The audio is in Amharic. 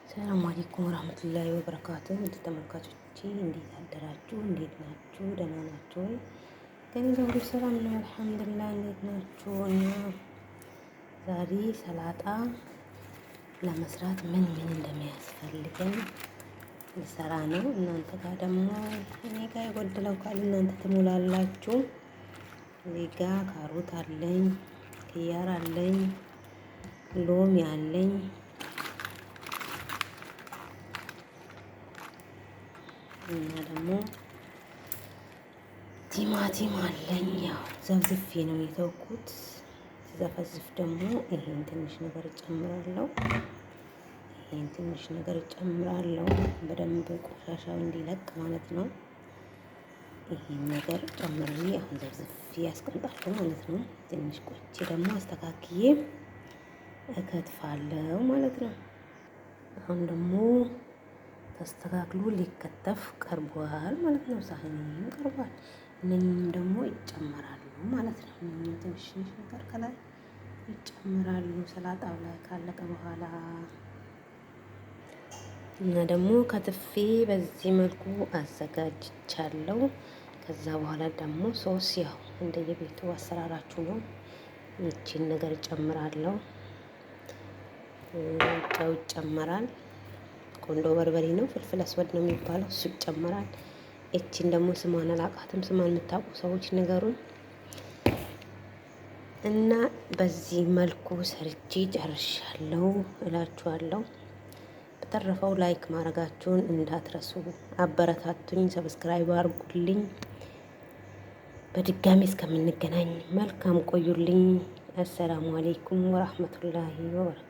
ሰላም አለይኩም ወራህመቱላሂ ወበረካቱ። ውድ ተመልካቾቼ እንዴት አደራችሁ? እንዴት ናችሁ? ደህና ናችሁ ወይ? ከኔ ጋር ሁሉ ሰላም ነው አልሐምዱሊላህ። እንዴት ናችሁ? እና ዛሬ ሰላጣ ለመስራት ምን ምን እንደሚያስፈልገን ልሰራ ነው። እናንተ ጋር ደግሞ እኔ ጋር የጎደለው ካለ እናንተ ትሞላላችሁ። እዚህ ጋር ካሮት አለኝ፣ ክያር አለኝ፣ ሎሚ አለኝ፣ እና ደግሞ ቲማቲም አለኝ። ያው ዘፍዝፌ ነው የተውኩት። ዘፈዝፍ ደግሞ ይሄን ትንሽ ነገር እጨምራለሁ። ይሄን ትንሽ ነገር እጨምራለሁ በደንብ ቆሻሻው እንዲለቅ ማለት ነው። ይሄን ነገር ጨምሬ አሁን ዘፍዝፌ ያስቀምጣለሁ ማለት ነው። ትንሽ ቆይቼ ደግሞ አስተካክዬ እከትፋለሁ ማለት ነው። አሁን ደግሞ ተስተካክሎ ሊከተፍ ቀርቧል ማለት ነው። ሳህኒም ቀርቧል። እነኝህም ደግሞ ይጨመራሉ ማለት ነው። እነኝህም ትንሽ ትንሽ ነገር ከላይ ይጨመራሉ ሰላጣው ላይ ካለቀ በኋላ። እና ደግሞ ከትፌ በዚህ መልኩ አዘጋጅቻለሁ። ከዛ በኋላ ደግሞ ሶስ ያው እንደየቤቱ አሰራራችሁ ነው። ይቺን ነገር እጨምራለሁ። ጨው ይጨመራል። ቆንዶ በርበሬ ነው፣ ፍልፍል አስወድ ነው የሚባለው፣ እሱ ይጨመራል። እቺን ደግሞ ስሟን አላውቃትም። ስሟን የምታውቁ ሰዎች ንገሩን። እና በዚህ መልኩ ሰርቼ ጨርሻለሁ እላችኋለሁ። በተረፈው like ማድረጋችሁን እንዳትረሱ፣ አበረታቱኝ፣ subscribe አድርጉልኝ። በድጋሚ እስከምንገናኝ መልካም ቆዩልኝ። አሰላሙ አሌይኩም ወራህመቱላሂ ወበረካቱ።